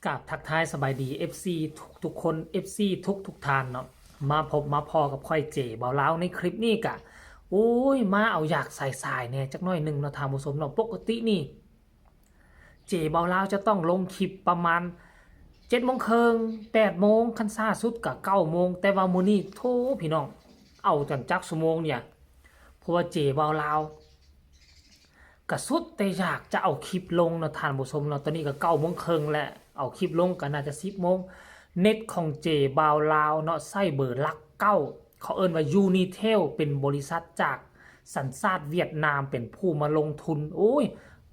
ກາບທັກທາຍສະບາຍດີ ເອັຟຊີ ທຸກໆຄົນ ເອັຟຊີ ທຸກໆທ່ານເນາະ ມາພົບມາພໍ້ກັບຂ້ອຍເຈບ່າວລາວໃນຄລິບນີ້ກະ ໂອ້ຍ ມາເອົາຢາກສາຍໆແດ່ຈັກໜ້ອຍໜຶ່ງເນາະທ່ານຜູ້ຊົມເນາະ. ປົກກະຕິນີ້ເຈບ່າວລາວຈະຕ້ອງລົງຄລິບປະມານເຈັດໂມງເຄິ່ງ ແປດໂມງ ຄັນຊ້າສຸດກະເກົ້າໂມງ ແຕ່ວ່າມື້ນີ້ໂທ້ພີ່ນ້ອງ ເອົາຈົນຈັກຊົ່ວໂມງເນຍ ເພາະວ່າເຈບ່າວລາວ ກະສຸດແຕ່ຢາກຈະເອົາຄລິບລົງເນາະທ່ານຜູ້ຊົມເນາະ. ຕອນນີ້ກະເກົ້າໂມງເຄິ່ງແລ້ວ ເອົາຄລິບລົງກະໜ້າຈະສິບໂມງ. ເນັດຂອງເຈບ່າວລາວເນາະ ໃຊ້ເບີຫຼັກເກົ້າ ເຂົາເອີ້ນວ່າ Unitel ເປັນບໍລິສັດຈາກສັນຊາດຫວຽດນາມ ເປັນຜູ້ມາລົງທຶນ ໂອ້ຍ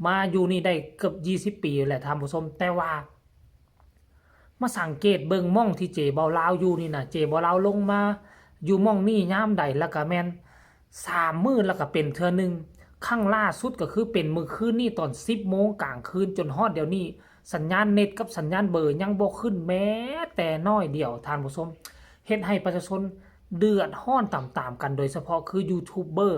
ມາຢູ່ນີ້ໄດ້ເກືອບຊາວປີແລ້ວທ່ານຜູ້ຊົມ ແຕ່ວ່າ ມາສັງເກດເບິ່ງໝ່ອງທີ່ເຈບ່າວລາວຢູ່ນີ້ນະ ເຈບ່າວລາວລົງມາຢູ່ໝ່ອງນີ້ຍາມໃດ ລະກະແມ່ນສາມມື້ລະກະເປັນເທື່ອໜຶ່ງ. ຄັ້ງລ່າສຸດກະຄືເປັນມື້ຄືນນີ້ຕອນສິບໂມງກາງຄືນ ຈົນຮອດດຽວນີ້ ສັນຍານເນັດກັບສັນຍານເບີຍັງບໍ່ຂຶ້ນແມ້ແຕ່ໜ້ອຍດຽວທ່ານຜູ້ຊົມ ເຮັດໃຫ້ປະຊາຊົນເດືອດຮ້ອນຕາມໆກັນ ໂດຍສະເພາະຄືຢູທູບເບີ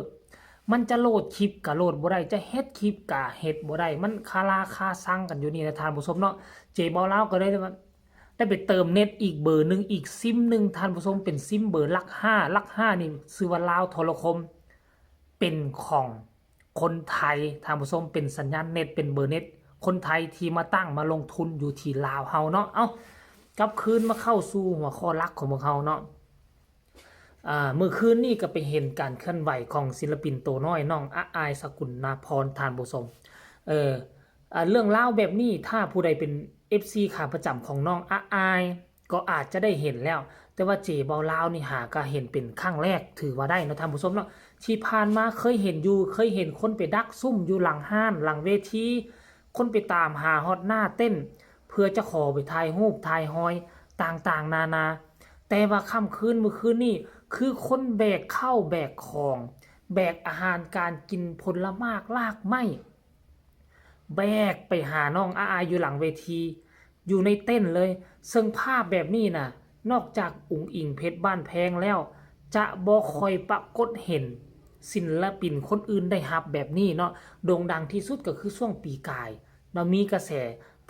ມັນຈະໂຫຼດຄລິບກະໂຫຼດບໍ່ໄດ້ ຈະເຮັດຄລິບກະເຮັດບໍ່ໄດ້ ມັນຄາລາຄາຊັງກັນຢູ່ນີ້ນະທ່ານຜູ້ຊົມເນາະ. ເຈບ່າວລາວກະເລີຍໄດ້ໄປເຕີມເນັດອີກເບີໜຶ່ງ ອີກຊິມໜຶ່ງທ່ານຜູ້ຊົມ ເປັນຊິມເບີຫຼັກຫ້າ ຫຼັກຫ້ານີ້ຊື່ວ່າລາວໂທລະຄົມ ເປັນຂອງຄົນໄທທ່ານຜູ້ຊົມ ເປັນສັນຍານເນັດ ເປັນເບີເນັດຄົນໄທທີ່ມາຕັ້ງມາລົງທຶນຢູ່ທີ່ລາວເຮົາເນາະ. ເອົ້າ ກັບຄືນມາເຂົ້າສູ່ຫົວຂໍ້ຫຼັກຂອງພວກເຮົາເນາະ. ອາ ມື້ຄືນນີ້ກະໄປເຫັນການເຄື່ອນໄຫວຂອງສິນລະປິນໂຕນ້ອຍ ນ້ອງອາອາຍ ສະກຸນນາພອນ ທ່ານຜູ້ຊົມ. ເອີ ອາ ເລື່ອງລາວແບບນີ້ ຖ້າຜູ້ໃດເປັນເອັຟຊີຂາປະຈຳຂອງນ້ອງອາອາຍ ກໍອາດຈະໄດ້ເຫັນແລ້ວ ແຕ່ວ່າເຈບ່າວລາວນີ້ຫາກະເຫັນເປັນຄັ້ງແລກ ຖືວ່າໄດ້ເນາະທ່ານຜູ້ຊົມເນາະ. ທີ່ຜ່ານມາເຄີຍເຫັນຢູ່ ເຄີຍເຫັນຄົນໄປດັກຊຸ່ມຢູ່ຫຼັງຮ້ານ ຫຼັງເວທີ ຄົນໄປຕາມຫາຮອດໜ້າເຕັ້ນ ເພື່ອຈະຂໍໄປຖ່າຍຮູບຖ່າຍຮອຍຕ່າງໆນານາ. ແຕ່ວ່າຄ່ຳຄືນມື້ຄືນນີ້ ຄືຄົນແບກເຂົ້າແບກຂອງ ແບກອາຫານການກິນ ຜົນລະໝາກລາກໄມ້ ແບກໄປຫານ້ອງອາອາຍຢູ່ຫຼັງເວທີ ຢູ່ໃນເຕັ້ນເລີຍ. ເຊິ່ງພາບແບບນີ້ນະ ນອກຈາກອຸງອິງ ເພັດບ້ານແພງແລ້ວ ຈະບໍ່ຄ່ອຍປາກົດເຫັນສິນລະປິນຄົນອື່ນໄດ້ຮັບແບບນີ້ເນາະ. ໂດ່ງດັງທີ່ສຸດກະຄືຊ່ວງປີກາຍເນາະ ມີກະແສ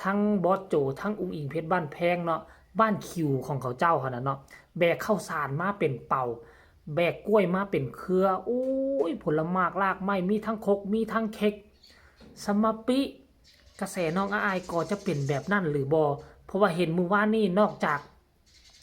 ທັງບອສໂຈ ທັງອຸງອິງ ເພັດບ້ານແພງເນາະ ບ້ານຄິວຂອງເຂົາເຈົ້າຫັ້ນນະເນາະ ແບກເຂົ້າສານມາເປັນເປົາ ແບກກ້ວຍມາເປັນເຄືອ ໂອ້ຍ ຜົນລະໝາກລາກໄມ້ ມີທັງຄົກ ມີທັງເຄັກ. ສຳມະປິ ກະແສນ້ອງອາອາຍກໍຈະເປັນແບບນັ້ນຫຼືບໍ່? ເພາະວ່າເຫັນມື້ວານນີ້ ນອກຈາກ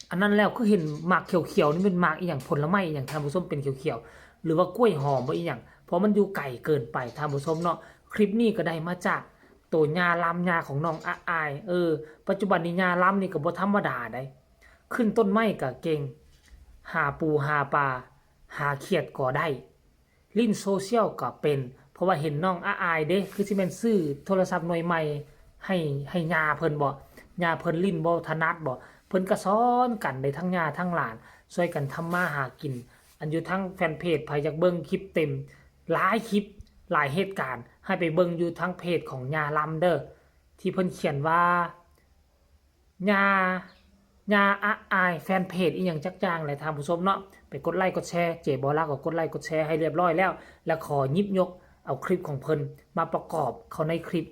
ອັນນັ້ນແລ້ວ ຄືເຫັນໝາກຂຽວໆນີ້ ແມ່ນໝາກອີ່ຫຍັງ ຜົນລະໄມ້ອີ່ຫຍັງທ່ານຜູ້ຊົມ ເປັນຂຽວໆ ຫຼືວ່າກ້ວຍຫອມບໍ່ ອີ່ຫຍັງ ເພາະມັນຢູ່ໄກເກີນໄປທ່ານຜູ້ຊົມເນາະ. ຄລິບນີ້ກະໄດ້ມາຈາກໂຕຍ່າລຳ ຍ່າຂອງນ້ອງອາອາຍ ເອີ ປັດຈຸບັນນີ້ຍ່າລຳນີ້ກະບໍ່ທຳມະດາໃດ ຂຶ້ນຕົ້ນໄມ້ກະເກັ່ງ ຫາປູຫາປາ ຫາຂຽດກໍໄດ້ ຫຼິ້ນໂຊຊຽວກະເປັນ ເພາະວ່າເຫັນນ້ອງອາອາຍເດ້ ຄືຊິແມ່ນຊື້ໂທລະສັບໜ່ວຍໃໝ່ໃຫ້ ໃຫ້ຍ່າເພິ່ນບໍ ຍ່າເພິ່ນຫຼິ້ນບໍ່ຖະໜັດບໍ ເພິ່ນກະສອນກັນໄດ້ ທັງຍ່າທັງຫຼານ ຊ່ວຍກັນທຳມາຫາກິນ. ອັນຢູ່ທາງແຟນເພຈ ໃຜຢາກເບິ່ງຄລິບເຕັມ ຫຼາຍຄລິບ ຫຼາຍເຫດການ ໃຫ້ໄປເບິ່ງຢູ່ທາງເພຈຂອງຍ່າລຳເດີ ທີ່ເພິ່ນຂຽນວ່າ ຍ່າ ຍ່າອາອາຍ ແຟນເພຈອີ່ຫຍັງຈັກຢ່າງແຫຼະທ່ານຜູ້ຊົມເນາະ. ໄປກົດໄລ້ກົດແຊ ເຈບໍ່ລາວກໍກົດໄລ້ກົດແຊໃຫ້ລຽບຮ້ອຍແລ້ວ ແລະ ຂໍຫຍິບຍົກເອົາຄລິບຂອງເພິ່ນມາປະກອບເຂົ້າໃນຄລິບ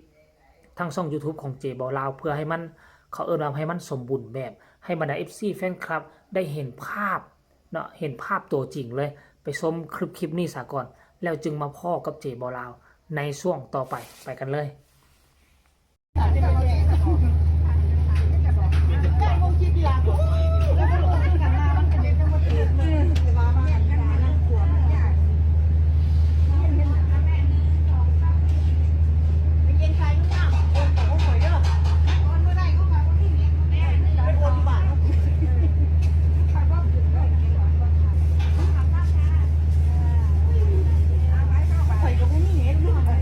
ທາງຊ່ອງຢູທູບຂອງເຈບໍ່ລາວ ເພື່ອໃຫ້ມັນ ເຂົາເອີ້ນວ່າໃຫ້ມັນສົມບູນແບບ ໃຫ້ບັນດາເອັຟຊີແຟນຄລັບໄດ້ເຫັນພາບເນາະ ເຫັນພາບຕົວຈິງເລີຍ. ໄປຊົມຄລິບ ຄລິບນີ້ສາກ່ອນ ແລ້ວຈຶ່ງມາພໍ້ກັບເຈບໍ່ລາວໃນຊ່ວງຕໍ່ໄປ. ໄປກັນເລີຍ. ຂ້ອຍກໍບໍ່ມີເນັດເນາະ.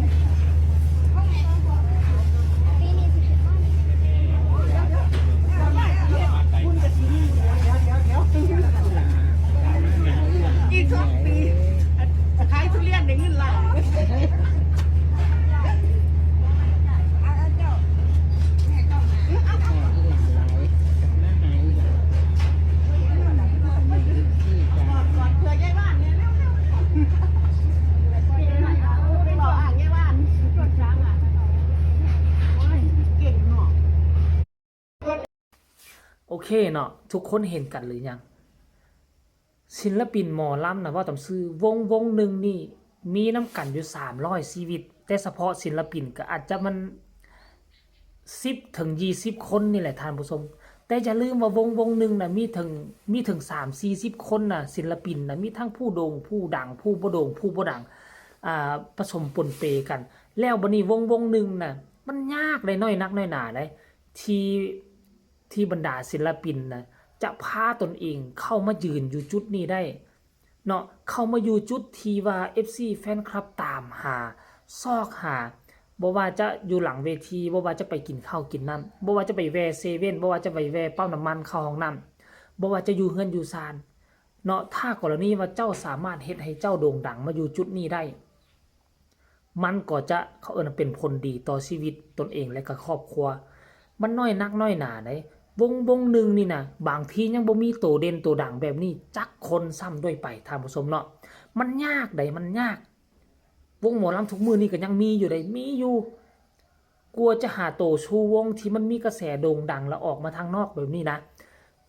ໂອເຄເນາະ ທຸກຄົນເຫັນກັນຫຼືຍັງ? ສິນລະປິນໝໍລຳນະ ເວົ້າຕາມຊື່ ວົງວົງໜຶ່ງນີ້ມີນຳກັນຢູ່ສາມຮ້ອຍຊີວິດ, ແຕ່ສະເພາະສິນລະປິນກໍອາດຈະມັນສິບເຖິງຊາວຄົນນີ້ແຫຼະທ່ານຜູ້ຊົມ. ແຕ່ຢ່າລືມວ່າວົງວົງໜຶ່ງນະ ມີເຖິງ ມີເຖິງສາມສີ່ສິບຄົນນະ, ສິນລະປິນນະ ມີທັງຜູ້ໂດ່ງ ຜູ້ດັງ ຜູ້ບໍ່ໂດ່ງ ຜູ້ບໍ່ດັງ ອ່າ ປະສົມປົນເປກັນ. ແລ້ວບັດນີ້ວົງວົງໜຶ່ງນະ ມັນຍາກໄດ໋ ນ້ອຍນັກນ້ອຍໜາໄດ໋ ທີ່ ທີ່ບັນດາສິນລະປິນນະ ຈະພາຕົນເອງເຂົ້າມາຢືນຢູ່ຈຸດນີ້ໄດ້ເນາະ, ເຂົ້າມາຢູ່ຈຸດທີ່ວ່າເອັຟຊີ ແຟນຄລັບຕາມຫາ ຊອກຫາ, ບໍ່ວ່າຈະຢູ່ຫຼັງເວທີ, ບໍ່ວ່າຈະໄປກິນເຂົ້າກິນນ້ຳ, ບໍ່ວ່າຈະໄປແວ່ເຊເວັ່ນ, ບໍ່ວ່າຈະໄປແວ່ປ້ຳນ້ຳມັນ, ເຂົ້າຫ້ອງນ້ຳ, ບໍ່ວ່າຈະຢູ່ເຮືອນຢູ່ຊານເນາະ. ຖ້າກໍລະນີວ່າເຈົ້າສາມາດເຮັດໃຫ້ເຈົ້າໂດ່ງດັງມາຢູ່ຈຸດນີ້ໄດ້, ມັນກໍຈະ ເຂົາເອີ້ນວ່າເປັນຜົນດີຕໍ່ຊີວິດຕົນເອງ ແລະ ກໍຄອບຄົວ. ມັນນ້ອຍນັກນ້ອຍໜາໃດ໋ ວົງວົງໜຶ່ງນີ້ນະ ບາງທີຍັງບໍ່ມີໂຕເດັ່ນໂຕດັງແບບນີ້ຈັກຄົນຊ້ຳດ້ວຍໄປ ທ່ານຜູ້ຊົມເນາະ. ມັນຍາກໃດ໋ ມັນຍາກ. ວົງໝໍລຳທຸກມື້ນີ້ກໍຍັງມີຢູ່ໃດ໋ ມີຢູ່. ກວ່າຈະຫາໂຕຊູວົງທີ່ມັນມີກະແສໂດ່ງດັງ ແລ້ວອອກມາທາງນອກແບບນີ້ນະ.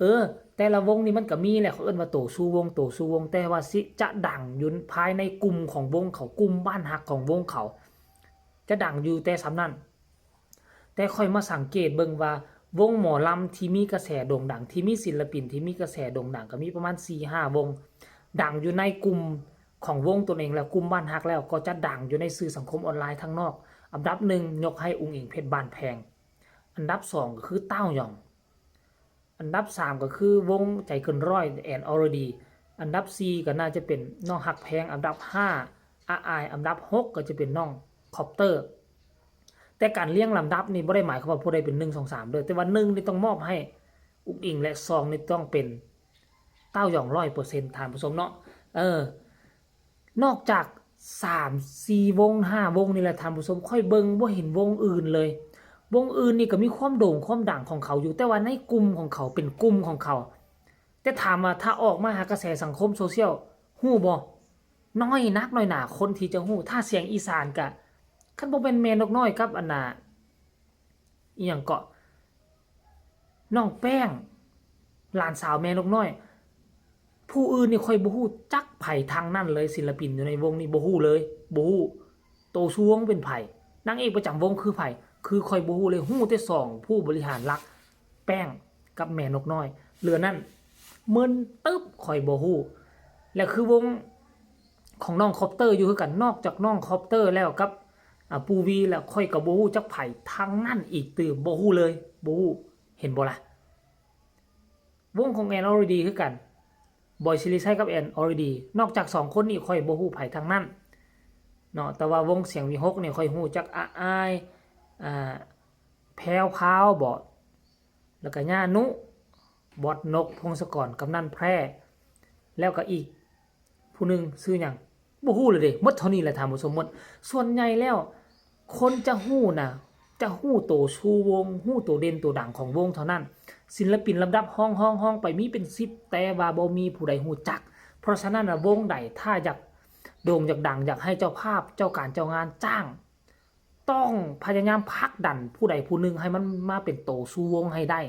ເອີ ແຕ່ລະວົງນີ້ມັນກໍມີແຫຼະ ເຂົາເອີ້ນວ່າໂຕຊູວົງ ໂຕຊູວົງ ແຕ່ວ່າຊິ ຈະດັງຢູ່ພາຍໃນກຸ່ມຂອງວົງເຂົາ, ກຸ່ມບ້ານຮັກຂອງວົງເຂົາ ຈະດັງຢູ່ແຕ່ສ່ຳນັ້ນ. ແຕ່ຂ້ອຍມາສັງເກດເບິ່ງວ່າ ວົງໝໍລຳທີ່ມີກະແສໂດ່ງດັງ ທີ່ມີສິນລະປິນທີ່ມີກະແສໂດ່ງດັງ ກໍມີປະມານສີ່ຫ້າວົງ ດັງຢູ່ໃນກຸ່ມຂອງວົງຕົນເອງ ແລ້ວກຸ່ມບ້ານຮັກ ແລ້ວກໍຈະດັງຢູ່ໃນສື່ສັງຄົມອອນລາຍທາງນອກ. ອັນດັບໜຶ່ງ ຍົກໃຫ້ອຸງອິງ ເພັດບ້ານແພງ, ອັນດັບສອງ ກໍຄື ເຕົ້າຢອງ, ອັນດັບສາມ ກໍຄືວົງໃຈເກີນຮ້ອຍ ແອນ ອໍລດີ, ອັນດັບສີ່ ກໍໜ້າຈະເປັນນ້ອງຮັກແພງ, ອັນດັບຫ້າ ອາອາຍ, ອັນດັບຫົກ ກໍຈະເປັນນ້ອງຄອບເຕີ. ແຕ່ການລຽງລຳດັບນີ້ບໍ່ໄດ້ໝາຍຄວາມວ່າຜູ້ໃດເປັນໜຶ່ງ ສອງ ສາມເດີ້, ແຕ່ວ່າໜຶ່ງນີ້ຕ້ອງມອບໃຫ້ອຸງອິງ ແລະ ສອງນີ້ຕ້ອງເປັນເຕົ້າຢອງ ຮ້ອຍເປີເຊັນ ທ່ານຜູ້ຊົມເນາະ. ເອີ ນອກຈາກສາມສີ່ວົງ ຫ້າວົງນີ້ແຫຼະທ່ານຜູ້ຊົມ, ຂ້ອຍເບິ່ງບໍ່ເຫັນວົງອື່ນເລີຍ. ວົງອື່ນນີ້ກໍມີຄວາມໂດ່ງຄວາມດັງຂອງເຂົາຢູ່, ແຕ່ວ່າໃນກຸ່ມຂອງເຂົາເປັນກຸ່ມຂອງເຂົາ. ແຕ່ຖາມວ່າຖ້າອອກມາຫາກະແສສັງຄົມໂຊຊຽວ ຮູ້ບໍ່? ນ້ອຍນັກນ້ອຍໜາຄົນທີ່ຈະຮູ້. ຖ້າສຽງອີສານກະ ຄັນບໍ່ແມ່ນແມ່ນົກນ້ອຍກັບອັນນ່າ ອີ່ຫຍັງເກາະ ນ້ອງແປ້ງ ຫຼານສາວແມ່ນົກນ້ອຍ. ຜູ້ອື່ນນີ້ຂ້ອຍບໍ່ຮູ້ຈັກໃຜທັງນັ້ນເລີຍ, ສິນລະປິນຢູ່ໃນວົງນີ້ບໍ່ຮູ້ເລີຍ, ບໍ່ຮູ້. ໂຕຊູວົງເປັນໃຜ? ນາງເອກປະຈຳວົງຄືໃຜ? ຄືຂ້ອຍບໍ່ຮູ້ເລີຍ, ຮູ້ແຕ່ສອງຜູ້ບໍລິຫານຫຼັກ ແປ້ງກັບແມ່ນົກນ້ອຍ. ເຫຼືອນັ້ນ ມຶນຕຶບ, ຂ້ອຍບໍ່ຮູ້. ແລະ ຄືວົງຂອງນ້ອງຄອບເຕີຢູ່ຄືກັນ, ນອກຈາກນ້ອງຄອບເຕີແລ້ວກັບ ອາ ປູວີແລ້ວ ຂ້ອຍກໍບໍ່ຮູ້ຈັກໃຜທັງນັ້ນອີກຕື່ມ, ບໍ່ຮູ້ເລີຍ, ບໍ່ຮູ້. ເຫັນບໍ່ລະ? ວົງຂອງແອນ ອໍລດີຄືກັນ, ບອຍ ສິລິໄຊກັບແອນ ອໍລດີ. ນອກຈາກສອງຄົນນີ້ ຂ້ອຍບໍ່ຮູ້ໃຜທັງນັ້ນເນາະ, ແຕ່ວ່າວົງສຽງວິຫົກນີ້ ຂ້ອຍຮູ້ຈັກອາອາຍ ອາ ແພວພາວບໍ ແລ້ວກໍຍ່ານຸ, ບອດນົກ ພົງສະກອນ, ກຳນັນແພ້ ແລ້ວກໍອີກຜູ້ໜຶ່ງຊື່ຫຍັງ ບໍ່ຮູ້ເລີຍເດ້. ໝົດເທົ່ານີ້ແຫຼະທ່ານຜູ້ຊົມ, ໝົດ. ສ່ວນໃຫຍ່ແລ້ວ ຄົນຈະຮູ້ນະ ຈະຮູ້ໂຕຊູວົງ, ຮູ້ໂຕເດັ່ນໂຕດັງຂອງວົງເທົ່ານັ້ນ. ສິນລະປິນລຳດັບຮອງໆໆໄປມີເປັນສິບ ແຕ່ວ່າບໍ່ມີຜູ້ໃດຮູ້ຈັກ. ເພາະສະນັ້ນນະ ວົງໃດຖ້າຢາກໂດ່ງຢາກດັງ ຢາກໃຫ້ເຈົ້າພາບ ເຈົ້າການເຈົ້າງານຈ້າງ ຕ້ອງພະຍາຍາມຜັກດັນຜູ້ໃດຜູ້ໜຶ່ງໃຫ້ມັນມາເປັນໂຕສູ້ວົງໃຫ້ໄດ້,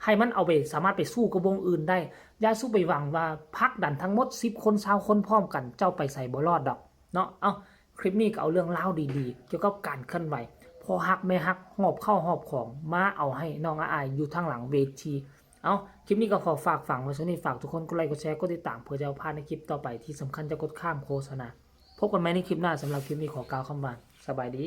ໃຫ້ມັນເອົາໄປ ສາມາດໄປສູ້ກັບວົງອື່ນໄດ້. ຢ່າສູ່ໄປຫວັງວ່າຜັກດັນທັງໝົດສິບຄົນ ຊາວຄົນພ້ອມກັນ ເຈົ້າໄປໃສບໍ່ລອດດອກເນາະ. ເອົ້າ ຄລິບນີ້ກໍເອົາເລື່ອງລາວດີໆ ກ່ຽວກັບການເຄື່ອນໄຫວພໍ່ຮັກແມ່ຮັກ ຫອບເຂົ້າຫອບຂອງ ມາເອົາໃຫ້ນ້ອງອາອາຍຢູ່ທາງຫຼັງເວທີ. ເອົ້າ ຄລິບນີ້ກໍຂໍຝາກຝັງໄວ້ສ່ຳນີ້. ຝາກທຸກຄົນກົດໄລ ກົດແຊ ກົດຕິດຕາມ ເພື່ອຈະບໍ່ພາດໃນຄລິບຕໍ່ໄປ. ທີ່ສຳຄັນ ຢ່າກົດຂ້າມໂຄສະນາ. ພົບກັນໃໝ່ໃນຄລິບໜ້າ. ສຳລັບຄລິບນີ້ຂໍກ່າວຄຳວ່າ ສະບາຍດີ.